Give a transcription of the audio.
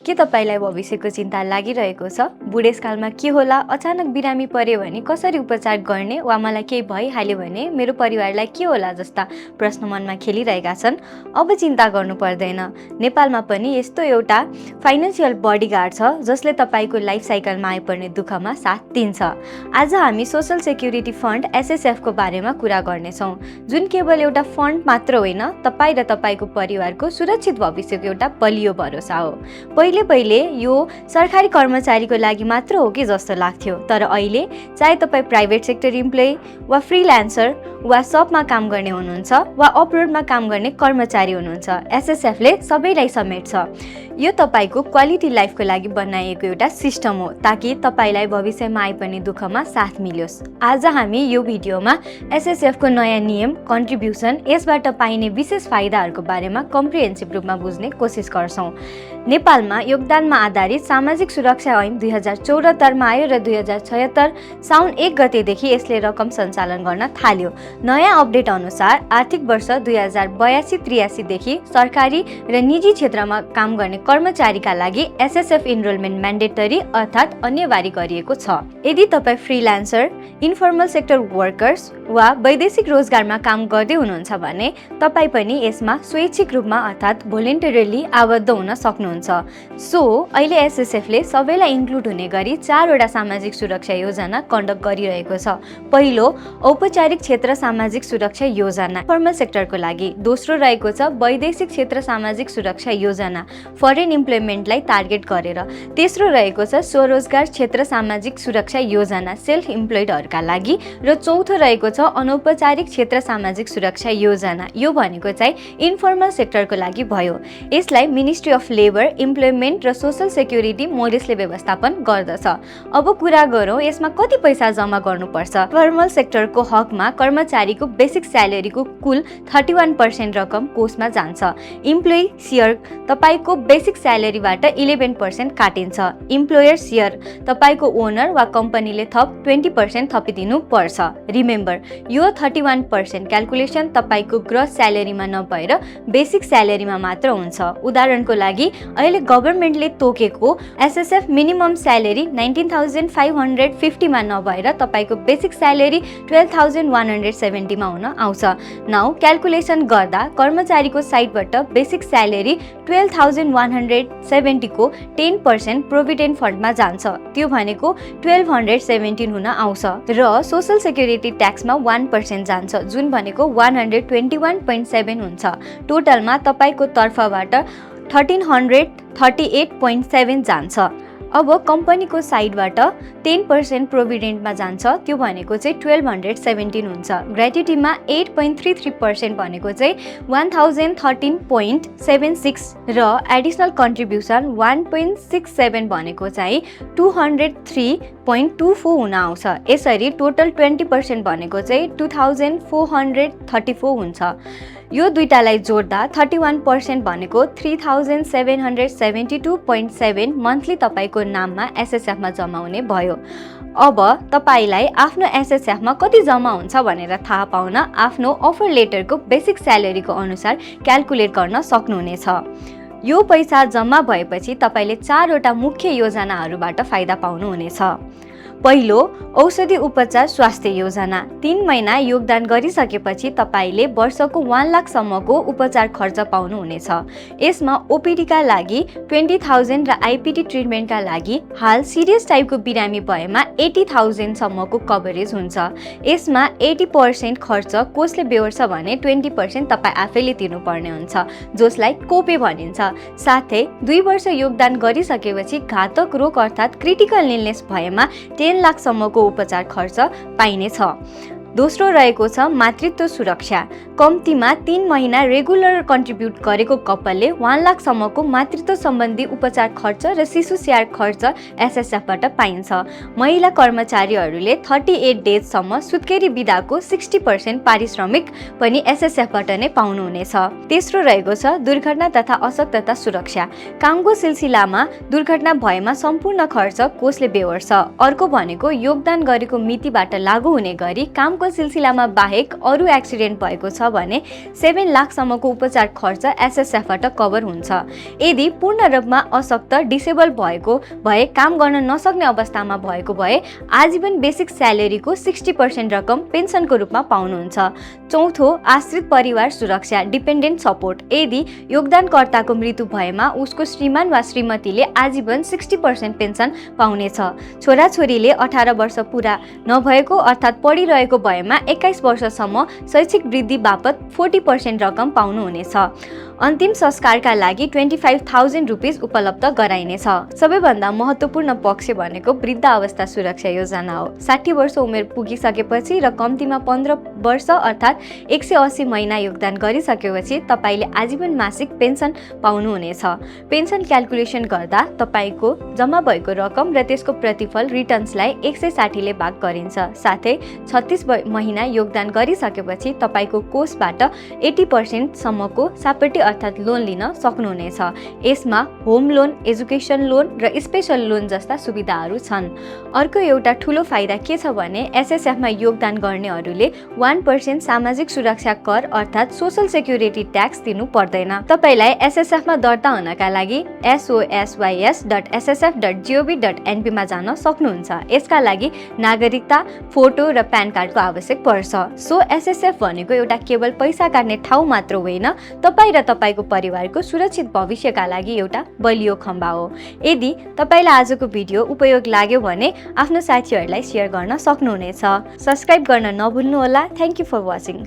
के तपाईलाई भविष्यको चिन्ता लागिरहेको छ? बुढेसकालमा के होला, अचानक बिरामी पर्यो भने कसरी उपचार गर्ने वा मलाई केही भइहाल्यो भने मेरो परिवारलाई के होला जस्ता प्रश्न मनमा खेलिरहेका छन्? अब चिन्ता गर्नु पर्दैन। नेपालमा पनि यस्तो एउटा फाइनेन्सियल बडीगार्ड छ जसले तपाईको लाइफ साइकलमा आइपर्ने दुःखमा साथ दिन्छ। आज हामी सोशल सेक्युरिटी फन्ड एसएसएफ को बारेमा कुरा गर्नेछौँ, जुन केवल एउटा फन्ड मात्र होइन, तपाईँ र तपाईको परिवारको सुरक्षित भविष्यको एउटा बलियो भरोसा हो। पहिले यो सरकारी कर्मचारीको लागि मात्र हो कि जस्तो लाग्थ्यो, तर अहिले चाहे तपाईँ प्राइभेट सेक्टर इम्प्लोइ वा फ्रिल्यान्सर वा सबमा काम गर्ने हुनुहुन्छ वा अपरोडमा काम गर्ने कर्मचारी हुनुहुन्छ, एसएसएफले सबैलाई समेट्छ। यो तपाईको क्वालिटी लाइफको लागि बनाइएको एउटा सिस्टम हो ताकि तपाईलाई भविष्यमा आइपर्ने दुःखमा साथ मिलोस्। आज हामी यो भिडियोमा एसएसएफको नयाँ नियम, कन्ट्रिब्युसन, यसबाट पाइने विशेष फाइदाहरूको बारेमा कम्प्रिहेन्सिभ रूपमा बुझ्ने कोसिस गर्छौँ। नेपालमा योगदानमा आधारित सामाजिक सुरक्षा ऐन 2074मा आयो र 2076 साउन 1 गतेदेखि यसले रकम सञ्चालन गर्न थाल्यो। नयाँ अपडेट अनुसार आर्थिक वर्ष 2082-83 देखि सरकारी र निजी क्षेत्रमा काम गर्ने कर्मचारीका लागि एसएसएफ इनरोलमेन्ट म्यान्डेटरी अर्थात् अनिवार्य गरिएको छ। यदि तपाईँ फ्रिल्यान्सर, इन्फर्मल सेक्टर वर्कर्स वा वैदेशिक रोजगारमा काम गर्दै हुनुहुन्छ भने तपाईँ पनि यसमा स्वैच्छिक रूपमा अर्थात् भोलिन्टरीली आबद्ध हुन सक्नुहुन्छ। सो अहिले एसएसएफले सबैलाई इन्क्लुड हुने गरी 4 वटा सामाजिक सुरक्षा योजना कन्डक्ट गरिरहेको छ। पहिलो, औपचारिक क्षेत्र सामाजिक सुरक्षा योजना फर्मल सेक्टरको लागि। दोस्रो रहेको छ वैदेशिक क्षेत्र सामाजिक सुरक्षा योजना फरेन इम्प्लोइमेन्टलाई टार्गेट गरेर। तेस्रो रहेको छ स्वरोजगार क्षेत्र सामाजिक सुरक्षा योजना सेल्फ इम्प्लोइडहरूका लागि र चौथो रहेको छ अनौपचारिक क्षेत्र सामाजिक सुरक्षा योजना। यो भनेको चाहिँ इन्फर्मल सेक्टरको लागि भयो। यसलाई मिनिस्ट्री अफ लेबर, इम्प्लोइमेन्ट र सोशल सेक्युरिटी मोडेसले व्यवस्थापन गर्दछ। अब कुरा गरौँ यसमा कति पैसा जम्मा गर्नुपर्छ। फर्मल सेक्टरको हकमा कर्मचारीको बेसिक स्यालेरीको कुल 31% रकम कोषमा जान्छ। इम्प्लोइ सेयर तपाईको बेसिक स्यालेरीबाट 11% काटिन्छ। इम्प्लोयर सेयर तपाईको ओनर वा कम्पनीले थप 20% थपिदिनु पर्छ। रिमेम्बर, यो 31% क्याल्कुलेसन तपाईको ग्रस स्यालेरीमा नभएर बेसिक स्यालेरीमा मात्र हुन्छ। उदाहरणको लागि अहिले गभर्नमेन्टले तोकेको एसएसएफ मिनिमम स्यालेरी 19,550 मा नभएर तपाईको बेसिक स्यालेरी 12,170 मा हुन आउँछ। नाउ क्याल्कुलेसन गर्दा कर्मचारीको साइडबाट बेसिक स्यालेरी 12,170 को 10% प्रोभिडेन्ट फन्डमा जान्छ। त्यो भनेको 1217 हुन आउँछ र सोशल सेक्युरिटी ट्याक्समा 1% जान्छ, जुन भनेको 121.7 हुन्छ। टोटलमा तपाईको तर्फबाट 1338.7 जान्छ। अब कम्पनीको साइडबाट 10% प्रोभिडेन्टमा जान्छ, त्यो भनेको चाहिँ 1217 हुन्छ। ग्र्याट्युटीमा 8.33% भनेको चाहिँ 1013.76 र एडिसनल कन्ट्रिब्युसन 1.67 भनेको चाहिँ 203.24 हुन आउँछ। यसरी टोटल 20% भनेको चाहिँ 2434 हुन्छ। यो दुईटालाई जोड्दा 31% भनेको 3772.7 मन्थली तपाईको नाममा एसएसएफमा जम्मा हुने भयो। अब तपाईलाई आफ्नो एसएसएफमा कति जम्मा हुन्छ भनेर थाहा पाउन आफ्नो अफर लेटरको बेसिक स्यालेरीको अनुसार क्याल्कुलेट गर्न सक्नुहुनेछ। यो पैसा जम्मा भएपछि तपाईले 4 वटा मुख्य योजनाहरूबाट फाइदा पाउनुहुनेछ। पहिलो, औषधि उपचार स्वास्थ्य योजना। 3 महिना योगदान गरिसकेपछि तपाईले वर्षको 1 लाख सम्मको उपचार खर्च पाउनुहुनेछ। यसमा ओपीडीका लागि 20,000 र आइपीडी ट्रिटमेन्टका लागि हाल सिरियस टाइपको बिरामी भएमा 80,000 सम्मको कभरेज हुन्छ। यसमा 80% खर्च कोषले बेहोर्छ भने 20% तपाईँ आफैले तिर्नुपर्ने हुन्छ, जसलाई कोपे भनिन्छ। साथै 2 वर्ष योगदान गरिसकेपछि घातक रोग अर्थात् क्रिटिकल इलनेस भएमा 10 लाख सम्मको उपचार खर्च पाइनेछ। दोस्रो रहेको छ मातृत्व सुरक्षा। कम्तीमा 3 महिना रेगुलर कन्ट्रिब्युट गरेको कपलले 1 लाख सम्मको मातृत्व सम्बन्धी उपचार खर्च र शिशु स्याहार खर्च एसएसएफबाट पाइन्छ। महिला कर्मचारीहरूले 38 डेजसम्म सुत्केरी बिदाको 60% पारिश्रमिक पनि एसएसएफबाट नै पाउनुहुनेछ। तेस्रो रहेको छ दुर्घटना तथा अशक्तता सुरक्षा। कामको सिलसिलामा दुर्घटना भएमा सम्पूर्ण खर्च कोषले बेहोर्छ। अर्को भनेको योगदान गरेको मितिबाट लागू हुने गरी कामको जन्मको सिलसिलामा बाहेक अरू एक्सिडेन्ट भएको छ भने 7 लाखसम्मको उपचार खर्च एसएसएफबाट कभर हुन्छ। यदि पूर्ण रूपमा अशक्त डिसेबल भएको भए काम गर्न नसक्ने अवस्थामा भएको भए आजीवन बेसिक स्यालेरीको 60% रकम पेन्सनको रूपमा पाउनुहुन्छ। चौथो, आश्रित परिवार सुरक्षा डिपेन्डेन्ट सपोर्ट। यदि योगदानकर्ताको मृत्यु भएमा उसको श्रीमान वा श्रीमतीले आजीवन 60% पेन्सन पाउनेछ। छोराछोरीले 18 वर्ष पुरा नभएको अर्थात् पढिरहेको भएमा 21 वर्षसम्म शैक्षिक वृद्धि बापत 40% रकम पाउनुहुनेछ। अन्तिम संस्कारका लागि 25,000 रुपिस उपलब्ध गराइनेछ। सबैभन्दा महत्त्वपूर्ण पक्ष भनेको वृद्ध अवस्था सुरक्षा योजना हो। 60 वर्ष उमेर पुगिसकेपछि र कम्तीमा 15 वर्ष अर्थात् 180 महिना योगदान गरिसकेपछि तपाईले आजीवन मासिक पेन्सन पाउनुहुनेछ। पेन्सन क्याल्कुलेसन गर्दा तपाईको जम्मा भएको रकम र त्यसको प्रतिफल रिटर्न्सलाई 160 ले भाग गरिन्छ। साथै 36 महिना योगदान गरिसकेपछि तपाईको कोषबाट 80% सम्मको सापेटी अर्थात् लोन लिन सक्नुहुनेछ। यसमा होम लोन, एजुकेसन लोन र स्पेशल लोन जस्ता सुविधाहरू छन्। अर्को एउटा ठूलो फाइदा के छ भने एसएसएफमा योगदान गर्नेहरूले 1% सामाजिक सुरक्षा कर अर्थात् सोशल सेक्युरिटी ट्याक्स दिनु पर्दैन। तपाईलाई एसएसएफमा दर्ता हुनका लागि sos.ssf.gov.np मा जान सक्नुहुन्छ। यसका लागि नागरिकता, फोटो र प्यान कार्डको आवश्यक पर्छ। सो एसएसएफ भनेको एउटा केवल पैसा काट्ने ठाउँ मात्र होइन, तपाई र तपाईको परिवारको सुरक्षित भविष्यका लागि एउटा बलियो खम्बा हो। यदि तपाईलाई आजको भिडियो उपयोग लाग्यो भने आफ्नो साथीहरूलाई शेयर गर्न सक्नुहुनेछ। सब्स्क्राइब गर्न नभुल्नुहोला। Thank you for watching.